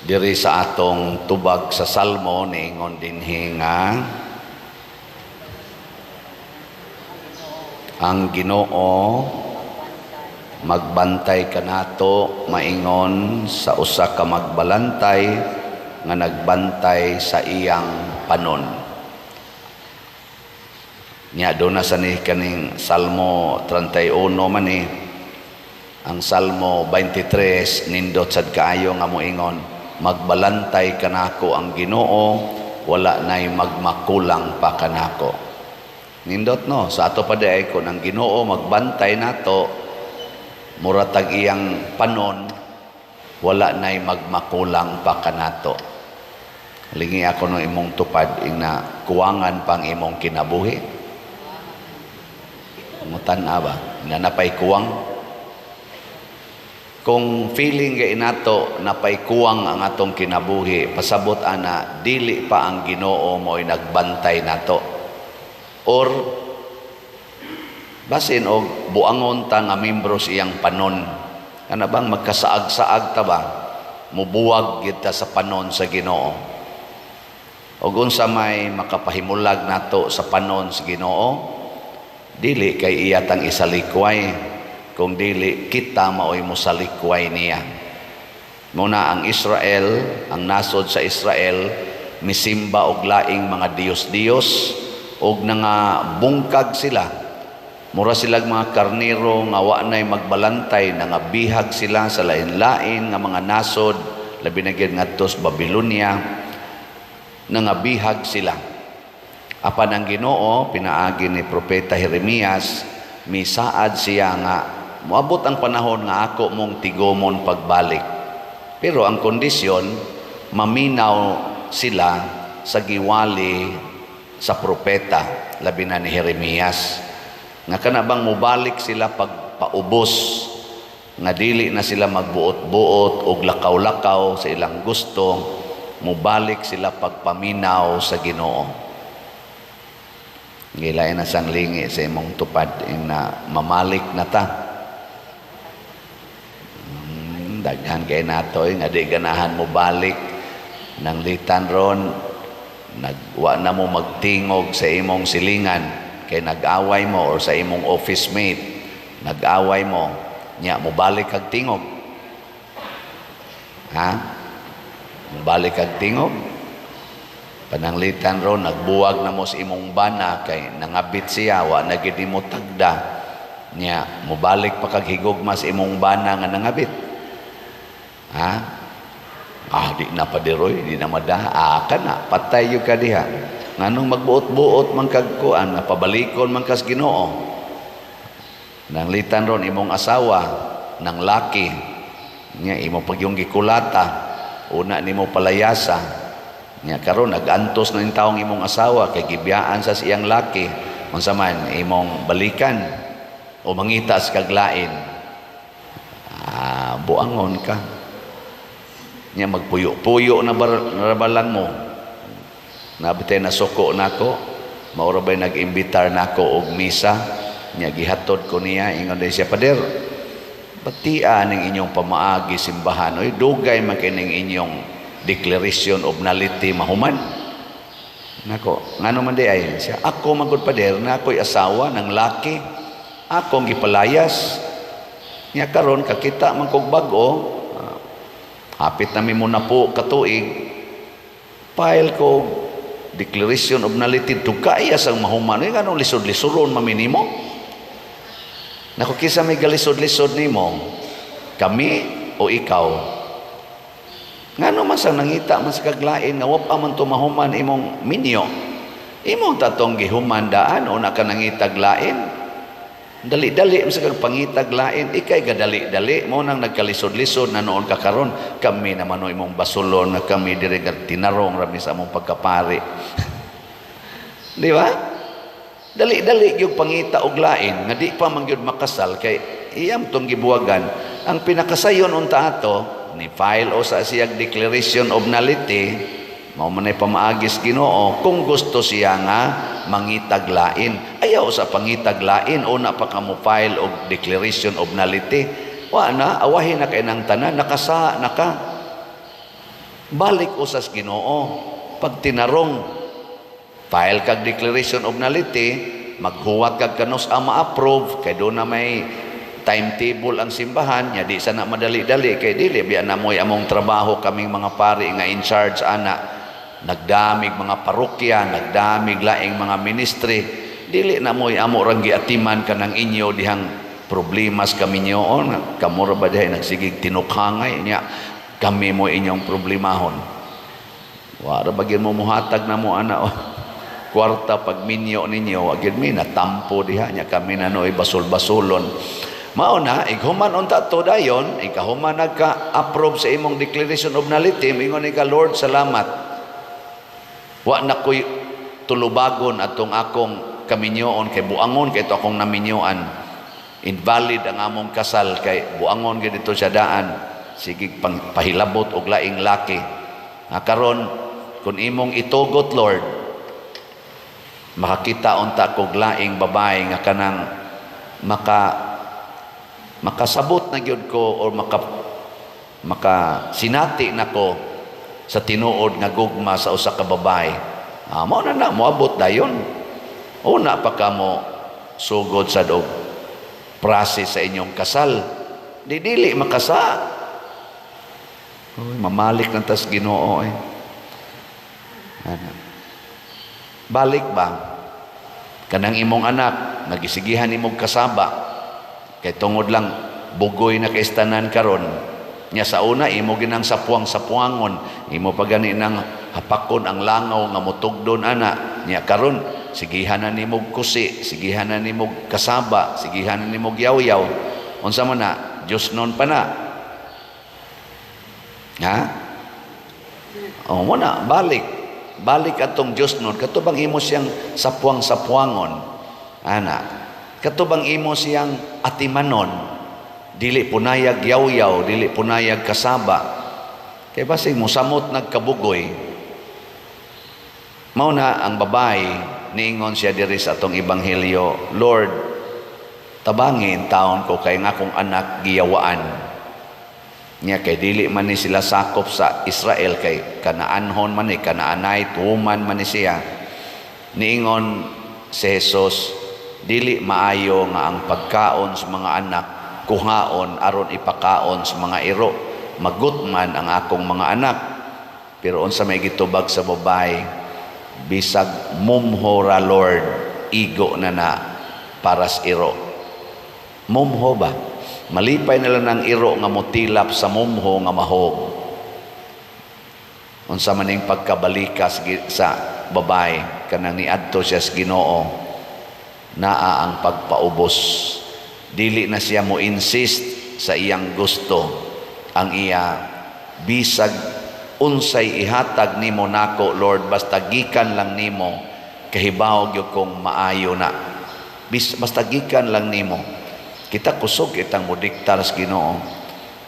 Diri sa atong tubag sa Salmo, niingon dinhi nga ang Ginoo magbantay kanato maingon sa usa ka magbalantay nga nagbantay sa iyang panon. Nya do na sa ni kaning Salmo 31 man ni ang Salmo 23, nindot sad kaayo nga moingon, "Magbalantay kanako ang Ginoo, wala nay magmakulang pa kanako." Nindot, no? Sa ato pa diay, kun ang Ginoo magbantay nato, mura tag iyang panon, wala nay magmakulang pa kanato. Lingi ako no imong tupad ing na kuwangan pang imong kinabuhi. Mutan ba? Nga napay kuwang. Kung feeling kay nato napay kuwang ang atong kinabuhi, pasabot ana dili pa ang Ginoo mo'y nagbantay nato. Or basin og buangon ta nga membro sa iyang panon. Kana bang magkasaag-saag ta ba? Mubuwag gyud ta sa panon sa Ginoo. Og unsa may makapahimulag nato sa panon sa Ginoo? Dili kay iya tang isalikway, kung dili kita maoy mosalikway niya. Muna ang Israel, ang nasod sa Israel, misimba og laing mga diyos-diyos og nga bungkag sila. Mura silag mga karniro nga wa nay magbalantay, nangabihag sila sa lain-lain nga mga nasod, labi na gyud ngadto sa Babylonia, nangabihag sila. Apan ang Ginoo, pinaagi ni Propeta Jeremias, misaad siya nga moabot ang panahon nga ako mong tigomon pagbalik. Pero ang kondisyon, maminaw sila sa giwali sa propeta, labi na ni Jeremias. Nga kana bang mobalik sila pagpaubos, nga dili na sila magbuot-buot og lakaw-lakaw sa ilang gusto, mobalik sila pagpaminaw sa Ginoo. Gilay na sang lingi sa imong tupad ing na mamalik na ta. Daghan kay nato eh, nga di ganahan mo balik nang litan ron nagwa na mo magtingog sa imong silingan kay nag-away mo, or sa imong office mate, nag-away mo, nya mo balik kag tingog, ha, mo balik kag tingog. Pananglitan ron nagbuwag na mo sa imong bana kay nangabit siya, wa na gid mo tagda, nya mobalik pa kag higugma sa imong bana nga nangabit, ha? Ah, di na padiroy, di na mada. Ah, kana patay gyud ka diha. Nganong magbuot-buot man kag kuan nga pabalikon man kas Ginoo? Nanglitan ron imong asawa nang laki nya, imo pagyong gikulata, una nimo palayasa, nya karon nag-antos na taong imong asawa kay gibiyaan sa siyang laki. Unsa man imong balikan o mangita sa kaglain? Ah, buangon ka. Nya magpuyo-puyo na narabalang mo. Nabitay nasuko nako, maura ba'y nag-imbitar nako og misa, nya gihatod ko niya, ingon din siya, "Pader, batia ning inyong pamaagi simbahan, oy, dugay man kay ning inyong declaration of nullity mahuman." Nako, ngano man di ay siya, "Ako man gud, pader, na ako'y asawa ng laki, akong gipalayas. Nya karon kakita man kog bag-o, hapit na mi mo na po katuig, file ko declaration of nullity, dugaya sang mahuman. Uy, nganong lisod-lisoron maminimo?" Nako, kisa may galisod-lisod nimo? Kami o ikaw? Ngano man sang nangita man sa kaglain nga wa pa man tumahuman imong minyo? Imong tatong gihuman daan o na ka nangitag lain. Dali-dali man sa kag pangitag lain, ikay gadali-dali mo nang nagkalisod-lisod na noon ka karon. Kami naman no imong basulon nga kami diri nga tinarong rami sa among pagkapari. Di ba? Dali-dali yung pangita og lain nga di pa man gyud makasal kay iyam tong gibuwagan. Ang pinakasayon unta ato ni file o sa siyag declaration of nullity, mao man ay pamaagis Ginoo kung gusto siya nga mangitag lain. Ayaw sa pangitag lain, una pa ka mo file og declaration of nullity. Wa na, awahin na kay nang tanan, nakasa naka. Balik usas Ginoo. Pag tinarong, file kag declaration of nullity, maghuwat kag kanus ang ma-approve kay do na may timetable ang simbahan nya, di sana madali-dali kay dili biya na mo'y among trabaho. Kaming mga pari nga in charge ana, nagdamig mga parokya, nagdamig laing mga ministry, dili na mo'y amo rang giatiman kanang inyo dihang problemas kami nyoon. Kamo ra ba dihay nagsigig tinukhangay nya kami mo inyong problemahon? Wa ra ba gyud mo muhatag na mo ana oh kwarta pag minyo ninyo? Wa gyud mi natampo diha nya kami na noy basol-basolon. Mao na ighuman unta to, dayon ikahuman nagka-approve sa imong declaration of nullity, ingon ka, "Lord, salamat, wa na ko'y tulubagon atong akong kaminyoon kay buangon kay ito akong naminyoan. Invalid ang among kasal kay buangon gyud dito siya daan, sige pang pahilabot og laing laki nga karon kung imong itugot, Lord, makakita unta kog laing babae nga kanang makasabot na gyud ko or maka sinati nako sa tinuod nga gugma sa usa ka babae." Ah, mao na na moabot dayon. Una pa ka mo sugod sa og process sa inyong kasal. Di dili makasa. Uy, mamalik na tas Ginoo eh. Ano? Balik ba? Kanang imong anak, nagisigihan imong kasaba. Kay tungod lang bugoy na kaistanan karon. Nya sa una imo ginang sapuang-sapuangon, imo pa gani nang hapakon ang langaw nga mutugdon ana. Nya karon sigihan na nimo kusi, sigihan na nimo kasaba, sigihan na nimo yaw-yaw. Unsa man na? Diyos non pa na. Ha? O mo na, balik. Balik atong Diyos nun. Kato bang imo siyang sapuang-sapuangon? Ana. Kato bang imo siyang atimanon? Dili punayag yaw-yaw, dili punayag kasaba. Kay basig musamot nagkabugoy. Mao na ang babae, niingon siya diri sa atong ebanghelyo, "Lord, tabangin taon ko kay nga akong anak giyawaan." Nya kay dili man ni sila sakop sa Israel kay Kanaanhon man ni, Canaanite woman man ni siya. Niingon si Jesus, "Dili maayo nga ang pagkaon sa mga anak kuhaon aron ipakaon sa mga iro. Magutman ang akong mga anak." Pero unsa may gitubag sa babae? "Bisag mumho ra, Lord, igo na na para sa iro." Mumho ba? Malipay na lang ng iro nga motilap sa mumho nga mahog. Unsa man ning pagkabalikas sa babae kanang niadto siya sa Ginoo? Naa ang pagpaubos. Dili na siya mo insist sa iyang gusto. Ang iya, "Bisag unsay ihatag nimo nako, Lord, basta gikan lang nimo, kahibaw gyud kong maayo na." Basta gikan lang nimo. Kita kusog itang modiktar sa Ginoo.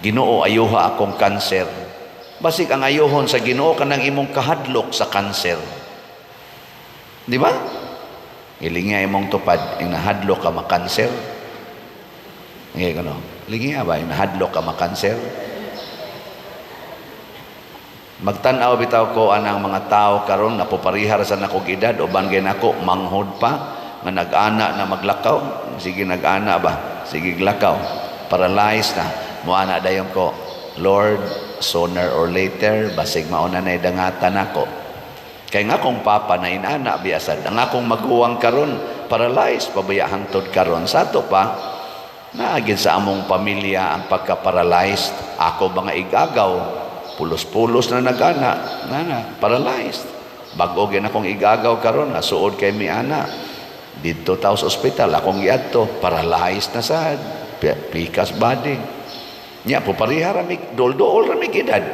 "Ginoo, ayuha akong kanser." Basig ang ayuhon sa Ginoo kanang imong kahadlok sa kanser. Di ba? Ilinga imong tupad, ing nahadlok ka makanser. Ngayon ko no? Lingi ba, ing nahadlok ka makanser? Magtan-aw bitaw ko anang mga tao karon napuparihar sa nakog edad, uban gay nako manghod pa nga nag-ana na maglakaw. Sige, nag-ana ba, sige glakaw, paralyzed na. Moana dayon ko, "Lord, sooner or later basig mauna na dangatan nako," kay nga akong papa na inana biasad. Ang akong maguwang karon paralyzed pabaya hangtod karon. Sa ato pa naagin sa among pamilya ang pagka-paralyzed. Ako mga igagaw, pulos-pulos na nagana nana paralyzed. Bag-o gyud akong igagaw karon, nasuod kay mi ana didto taw sa ospital. Akong giadto, paralyzed na sad, pikas body nya. Po pareha ra mi, dol-dool ra mi edad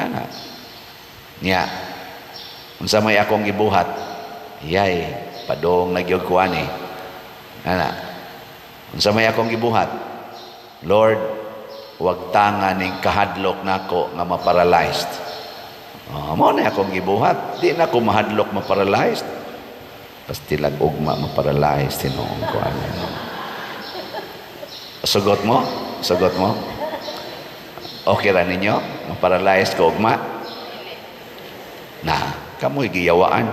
ana nya. Unsa may akong gibuhat? Yay, padong na gyud ko ani ana. Unsa may akong gibuhat? "Lord, wag tanga ning kahadlok nako nga ma-paralyzed." Oh, mo na akong gibuhat. Di na ako mahadlok ma-paralyzed. Pastilag ugma ma-paralyzed, tinuon ko ano. Sugot mo? Sugot mo? Okay ra ninyo? Maparalyze ko ugma? Na, kamoy giyawaan.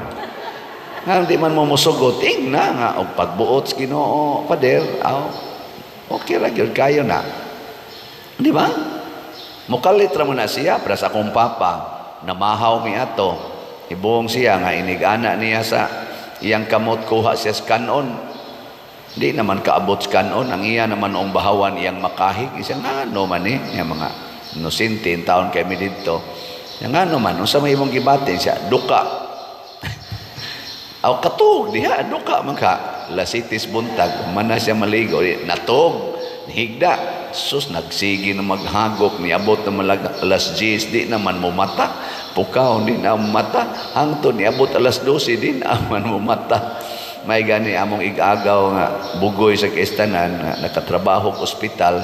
Nga di man mo musugot, ing na nga og pagbuot sa Ginoo, pader, aw. Okay ra gyud kayo na. Di ba? Mukalit ra mo na siya para sa akong papa, namahaw mi ato. Ibuong siya nga inig-ana niya sa iyang kamot, kuha siya sa kanon. Di naman kaabot sa kanon, ang iya naman ang bahawan iyang makahig. Isa nga no man eh, nga mga inosente taon kay mi didto. Nga ngano man, unsa may imong gibati siya, duka. Aw katug diha, duka man ka. Lasitis buntag, man na siya maligo, natog, higda. Sus, nagsige na maghagok, niabot na malag alas 10, di naman mo mata. Pukaw, di na mata. Hangtod niabot alas 12, di naman mo mata. May gani among igagaw nga bugoy sa kaistanan nga nakatrabaho og ospital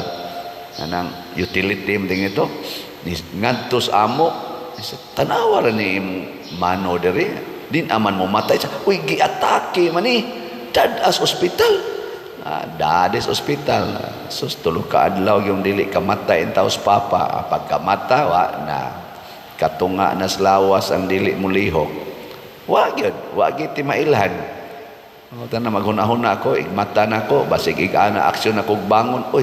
anang utility mo ito ngadto sa amo, tanawa ra ni imong mano diri, din aman mo matay siya. Uy, giatake man ni dad-as ospital. Ah, dades ospital. Sus, tulo ka adlaw yung dili kamatay ang taos papa. Ah, pagkamata, wa na katunga na sa lawas ang dili mo lihok. Wa gyud, wa gyud ti mailhan. O, tanan maghuna-huna ako, igmata na ako, basig igana aksyon ako bangon. Uy,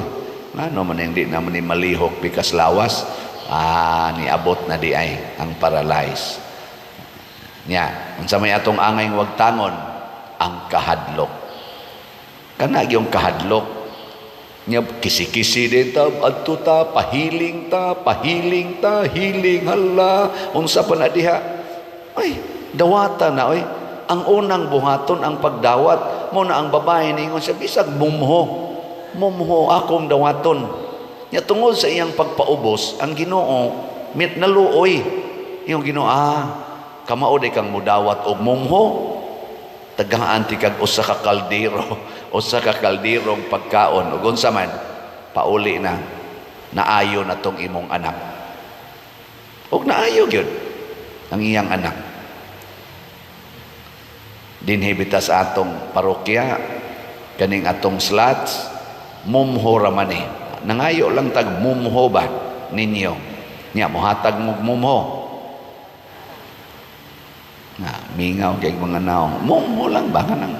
ngano man hindi naman ni malihok pikas lawas? Ah, niabot na di ay ang paralyze. Nya, unsa may atong angay wagtangon? Ang kahadlok. Kana yung kahadlok. Nya kisi-kisi din ta, adto ta, pahiling ta, pahiling ta, hiling, hala, unsa pa na diha. Ay, dawata na oy. Ang unang buhaton ang pagdawat. Mo na ang babae ningon siya, bisag mumho. Mumho akong dawaton. Nya tungod sa iyang pagpaubos, ang Ginoo mit naluoy. Yung Ginoo, ah, kamao di kang mudawat og mumho. Tagaan ti kag usa ka kaldero, usa ka kalderong pagkaon ug unsa man pauli na, naayo na tong imong anak. Ug naayo gyud ang iyang anak. Dinhi bita sa atong parokya, kaning atong slots, mumho ra man eh. Nangayo lang tag mumho ba ninyo? Nya mohatag mo mumho. Na mingaw kay mga naong. Mumho lang ba kanang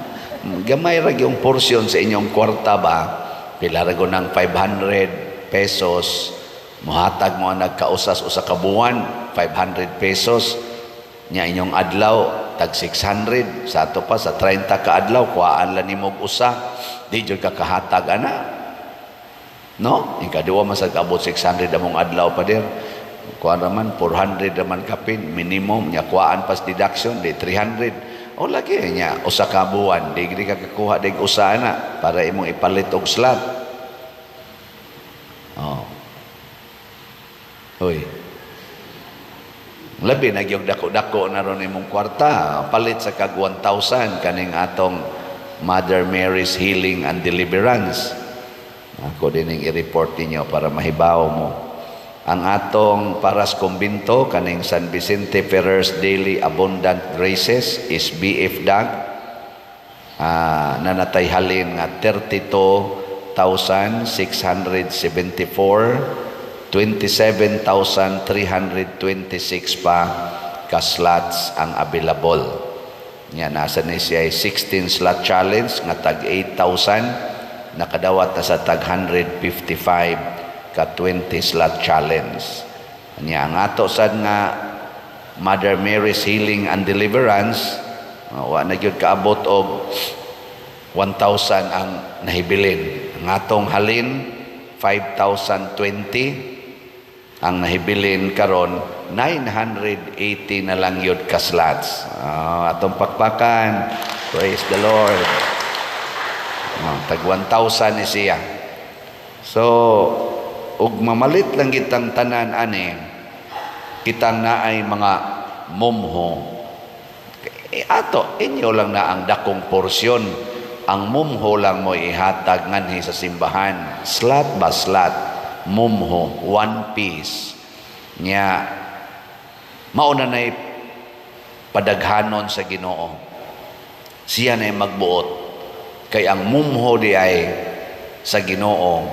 gamay ra gyung porsyon sa inyong kwarta ba? Pila ra ng 500 pesos. Mohatag mo ang nagkausas usa ka buwan, 500 pesos. Nya inyong adlaw tag 600 sa ato pa sa 30 ka adlaw, kuhaan lang nimo og usa, di jud ka kahatag ana, no? Ikaduha, masag abot 600 among adlaw, pader, kuan raman 400 raman kapin minimum. Nya kuhaan pas deduction, di 300 o lagi. Nya usa ka buwan di ka kakuha dig usa ana para imong ipalit og slot. Oh, hoy, labi na gyud dako-dako na ron imong kwarta, palit sa kag 1,000 kaning atong Mother Mary's Healing and Deliverance. Ako din i-report ninyo para mahibaw mo. Ang atong paras kumbinto, kaning San Vicente Ferrer's Daily Abundant Graces is BF Dag, nanatay halin nga 32,674, 27,326 pa ka slots ang available. Nya nasa ni siya 16 slot challenge nga tag 8,000, nakadawat na sa tag 155 ka 20 slot challenge. Nya ang ato sad nga Mother Mary's Healing and Deliverance, wa na gyud kaabot og 1,000 ang nahibilin. Ang atong halin 5,020, ang nahibilin karon 980 na lang yun ka slots. Atong pakpakan. Praise the Lord. Tag 1,000 ni siya. So, ug mamalit lang kitang tanan ani, kitang naay mga mumho, eh, ato, inyo lang na ang dakong porsyon. Ang mumho lang mo ihatag nganhi sa simbahan. Slot ba slot? Mumho, one piece. Nya, mauna na'y padaghanon sa Ginoo. Siya na'y magbuot. Kay ang mumho di ay sa Ginoo,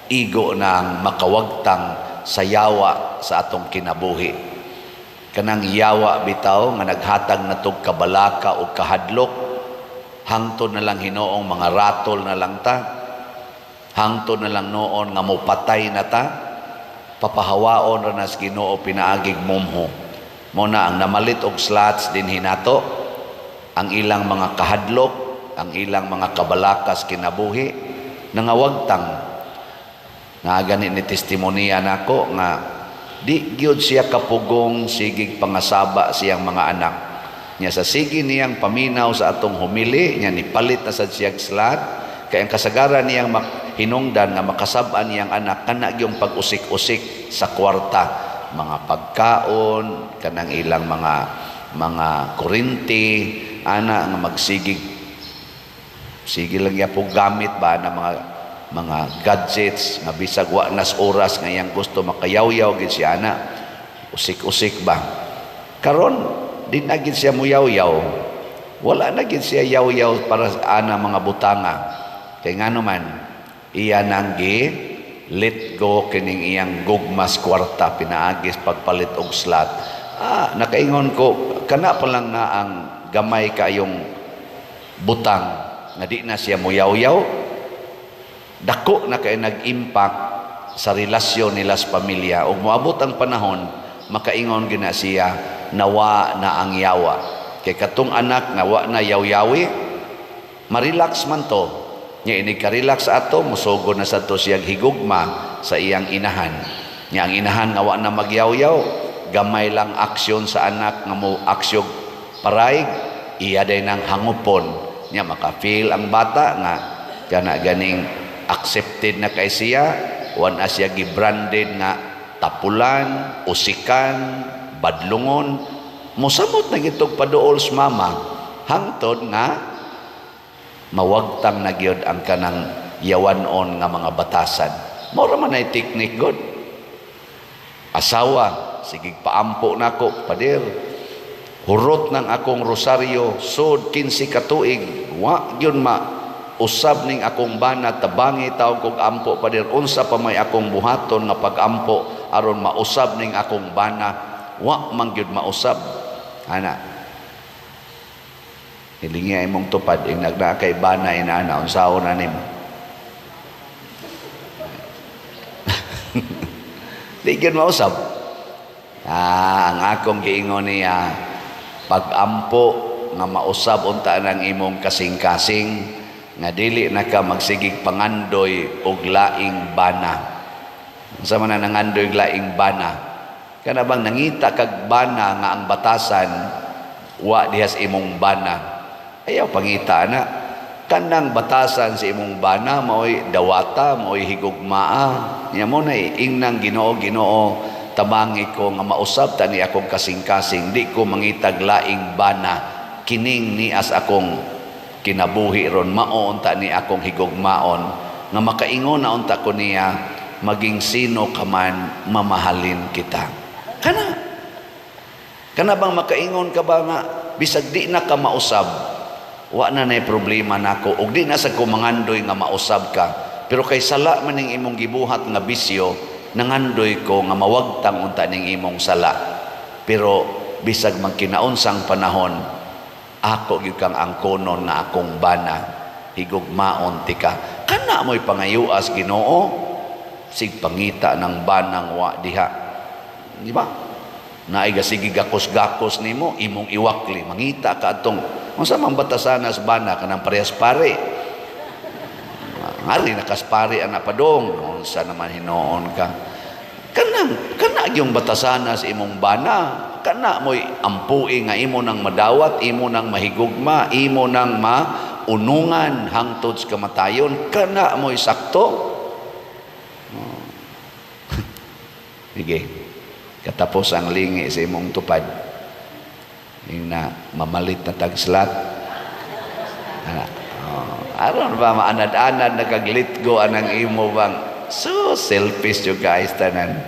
igo na ang makawagtang sa yawa sa atong kinabuhi. Kanang yawa bitaw nga naghatag natog kabalaka o kahadlok, hangtod na lang hinoong mga ratol na lang ta, hangtod na lang noon nga mopatay na ta, papahawaon ra nas Ginoo pinaagig mumho. Mo na ang namalit og slots dinhi nato, ang ilang mga kahadlok, ang ilang mga kabalakas kinabuhi, nangawagtang. Nga gani ni testimonya nako nga di gyud siya kapugong sigig pangasaba siyang mga anak. Nya sa sige niyang paminaw sa atong humili, nya nipalit na sad siyag slot, kay ang kasagaran niyang hinungdan nga makasab-an niyang anak kana gyung pag-usik-usik sa kwarta, mga pagkaon, kanang ilang mga kurinti, ana nga magsigig sige lang ya po gamit ba na mga gadgets nga bisag wa nas oras nga iyang gusto, makayawyaw gid siya ana, usik-usik ba. Karon di na gid siya muyawyaw, wala na gid siya yaw-yaw para ana mga butanga, kay ngano man iya nang gi let go kining iyang gugmas kwarta pinaagis pagpalit og slot. Ah, nakaingon ko kana pa lang na ang gamay kayong butang nga di na siya muyawyaw, dako na kay nag-impact sa relasyon nila sa pamilya. Ug moabot ang panahon, makaingon gina siya, nawa na ang yawa, kay katong anak nga wa na yaw-yawi, marelax man to. Nya inig ka-relax ato, musugod na sad to siyang higugma sa iyang inahan. Nya ang inahan nga wa na magyawyaw, gamay lang aksyon sa anak nga mo aksyon paraig, iya day nang hangupon. Nya maka-feel ang bata nga kana ganing accepted na kay siya, wa na siya gibranded nga tapulan, usikan, badlungon. Mosamot na gitog paduol sa mama hangtod nga mawagtang na gyud ang kanang yawanon nga mga batasan. Mao ra man ay technique god. Asawa, sige paampo nako, pader. Hurot ng akong rosaryo, sod 15 ka tuig, wa gyud ma usab ning akong bana, tabangi taw kog ampo, pader. Unsa pa may akong buhaton nga pagampo aron mausab ning akong bana? Wa man gyud mausab ana. Hilingi imong tupad ing nagna kay bana inana, unsaon na nimo? Di gyud mausab. Ah, ang akong giingon niya, pagampo nga mausab unta nang imong kasing-kasing, nga dili na ka magsigig pangandoy og laing bana. Unsa man ang nangandoy og laing bana? Kana bang nangita kag bana nga ang batasan wa dihas imong bana? Ayaw pangita na. Kanang batasan sa imong bana maoy dawata, maoy higugmaa. Nya mo na ingnang Ginoo, Ginoo, tabangi ko nga mausab tani akong kasing-kasing, di ko mangitag laing bana, kining nias akong kinabuhi ron, mao unta ni akong higugmaon, nga makaingon na unta ko niya, maging sino ka man, mamahalin kita. Kana kana bang makaingon ka ba nga bisag di na ka mausab, wa na nay problema nako, ug di na sa ko mangandoy nga mausab ka, pero kay sala man ning imong gibuhat nga bisyo, nangandoy ko nga mawagtang unta ning imong sala, pero bisag magkinaunsang panahon, ako gyud kang angkonon nga akong bana, higugmaon tika. Kana mo'y pangayuas Ginoo, sig pangita ng banang wa diha, di ba? Naay gasigi gakos-gakos nimo, imong iwakli, mangita ka atong unsa man batasanas bana, kanang parehas pare. Ngari nakaspari ana padong, unsa naman hinoon ka. Kanang kana yung batasanas imong bana, kana mo'y ampui nga imo nang madawat, imo nang mahigugma, imo nang maunungan hangtod sa kamatayon, kana mo'y sakto. Oh. Sige. Katapos ang lingi sa imong tupad. Yung na mamalit na tagslat. Ana. Oh, aron ba maanad-anad nagaglit go anang imo bang so selfish you guys tanan.